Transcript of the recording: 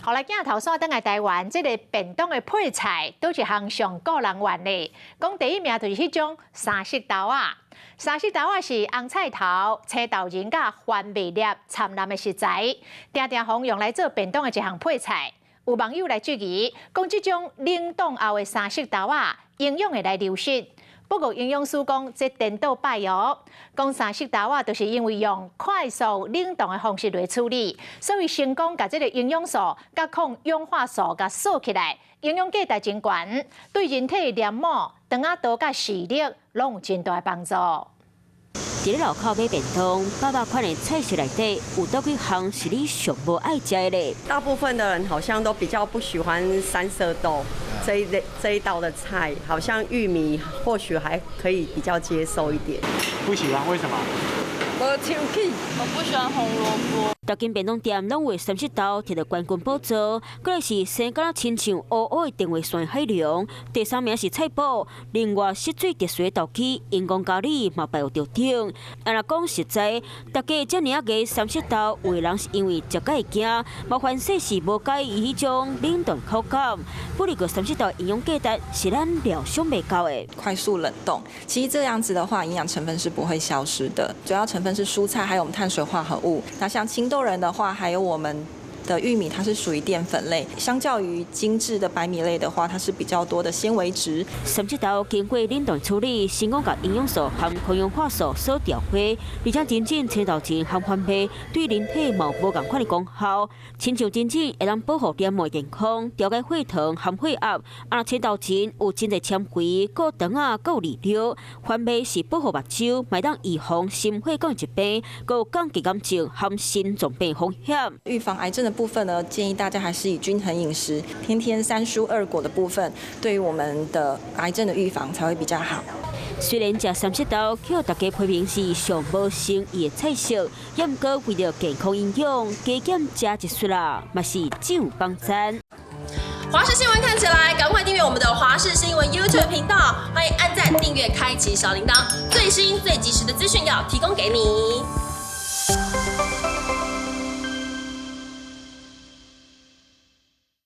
予來鏡頭煞轉來台灣，這个便當的配菜佗一項上顧人緣的。講第一名就是彼種三色豆仔。三色豆仔是紅菜頭、青豆仁佮番麥粒摻湳的食材，定定予用來做便當的一項配菜。有網友來質疑，講這種冷凍後的三色豆仔營養會來流失。不過營養師講這顛倒擺哦，講三色豆仔就是因為用快速冷凍的方式來處理，所以成功共這个營養素佮抗氧化素共鎖起來，營養價值真懸，對人體黏膜、腸仔道佮視力攏有真大的幫助。佇咧路口買便當，百百款的菜色內底，有佗幾項是你上無愛食的咧？大部分的人好像都比較不喜歡三色豆這一類這一道的菜，好像玉米或許還可以比較接受一點。不喜歡，為什麼？無香氣，我不喜歡紅蘿蔔。逐間便當店攏為三色豆摕著冠軍寶座，過來是生敢若親像烏烏的電話線海龍。第三名是菜脯，另外失水特殊豆麂熒光咖喱嘛排有著頂。啊若講實在，大家遮爾仔愛三色豆，有的人是因為食甲會驚，嘛凡勢是無佮意彼種冷凍口感。不過三色豆營養價值是咱料想袂到的。快速冷凍，其實這樣子的話，營養成分是不會消失的。主要成分是蔬菜，還有我們碳水化合物。那像青豆仁的話，還有我們的玉米，它是屬於澱粉類，相較於精緻的白米類的話，它是比較多的纖維質。三色豆經過冷凍處理，成功共營養素和抗氧化素所調和，而且真正青豆仁和番麥對人體嘛無仝款的功效，親像真正會當保護黏膜健康、調節血糖和血壓。啊，青豆仁有真濟纖維、顧腸仔、顧利尿，番麥是保護目睭，嘛會當預防心血管疾病，閣有降低癌症和心臟病風險。預防癌症的部分呢，建議大家還是以均衡飲食，天天三蔬二果的部分，對於我們的癌症的預防才會比較好。雖然食三色豆，予大家批評是上無誠意的菜色，也毋過為著健康營養，加減食一撮啦，嘛是真有幫贊。華視新聞看起來，趕快訂閱我們的華視新聞 YouTube 頻道，歡迎按讚、訂閱、開啟小鈴鐺，最新最及時的資訊要提供給你。